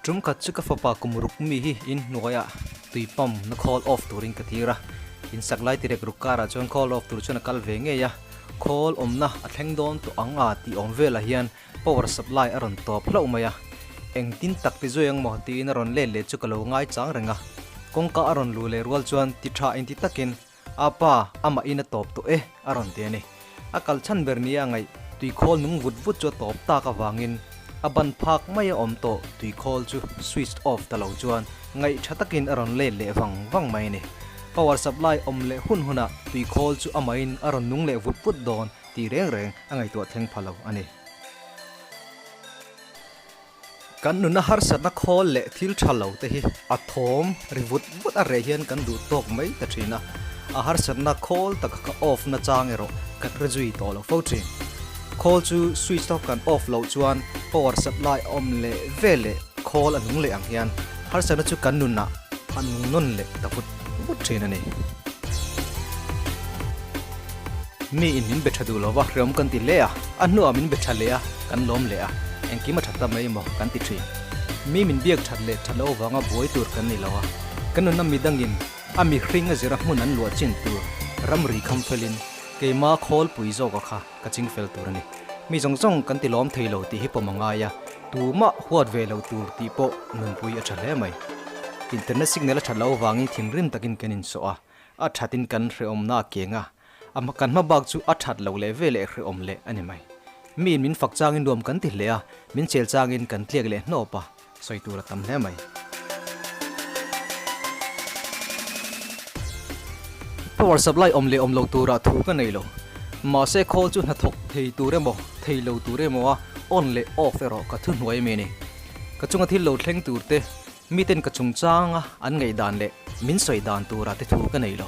Tum khat chu ka fapa kum ruk mi hi in hnuaiah tui pump na khawl off turin ka tir a, in sak lai tirek ruk karah chuan khawl off tur chuan a kal ve ngei a, khawl awmna a thleng dawn tawh ang a tih awm velah hian power supply a rawn tawp hlauh mai a, engtin tak ti zui ang maw tiin a rawn let leh chu ka lo ngaichang reng a, kawngka a rawn luh leh rual chuan ti tha inti takin A pa, amah in a tawp tawh e, a rawn ti a ni. A kal chhan ber nia a ngaih, tuikhawl nung vut vut chu a tawp tak avangin a ban phak mai a awm tawh tuikhawl chu switched off ta lo chuan ngaih tha takin a rawn let leh vang vang mai a ni. Power supply awm leh hun hunah tuikhawl chu amahin a rawn nung leh vut vut dawn tih reng reng a ngaihtuah thleng pha lo a ni. Kan nuna harsatna khawl leh thil tha lo te hi a thawm ri vut vut a reh hian kan duh tawk mai ta thin a, a harsatna khawl taka ka off na chang erawh kan hre zui tawh lo fo thin. Khawl chu switch off kan off loh chuan power supply a awm leh ve leh khawl a nung leh ang hian harsatna chu kan nunah a nung nawn leh ta vut vut thin a ni. Mi in min be tha duh lova hreawm kan ti hle a, a hnuah min be tha leh a, kan lawm leh a, engkim a tha ta mai maw kan ti thin. Mi min biak that leh that loh avanga buai tur kan ni lo a, kan nunna midangin a mihring a zira hmun an luah chin tur ramri kham felin keima khawlpui zawka kha ka ching fel tur a ni. Mi zawng zawng kan ti lawm thei lo tih hi pawm a ngai a, tumah huat ve lo tur tih pawh nunpui a tha hle mai. Internet signal a that loh avangin thinrim takin kan insawh a, a thatin kan hrehawmna a keng a, A kan hma bak chu a that lo leh ve leh hrehawm leh a ni mai. Miin min fak changin nuam kan ti hle a, min chel changin kan tliak leh hnawp a, sawi tur a tam hle mai. Power supply awm leh awm lo turah thu ka nei lo. Mahse khawl chu hnathawk thei tur emaw, thei lo tur emaw a on leh off erawh ka thuhnuai a mi a ni. Ka chunga thil lo thleng tur te Miten ka chungchanga an ngaihdan leh min sawi dan tura te thu ka nei lo.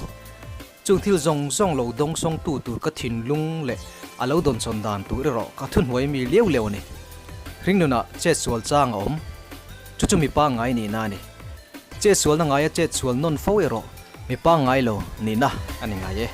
Chung thil zawng zawng lo dawngsawngtu tur ka thinlung leh a lo dawnsawn dan tur erawh ka thuhnuai mi liau liau a ni. Hringnunah chetsual chang a awm. Chu chu mipa ngai nihna a ni. Chetsualna ngaia chetsual nawn fo erawh mipa ngai lo nihna a ni ngai e.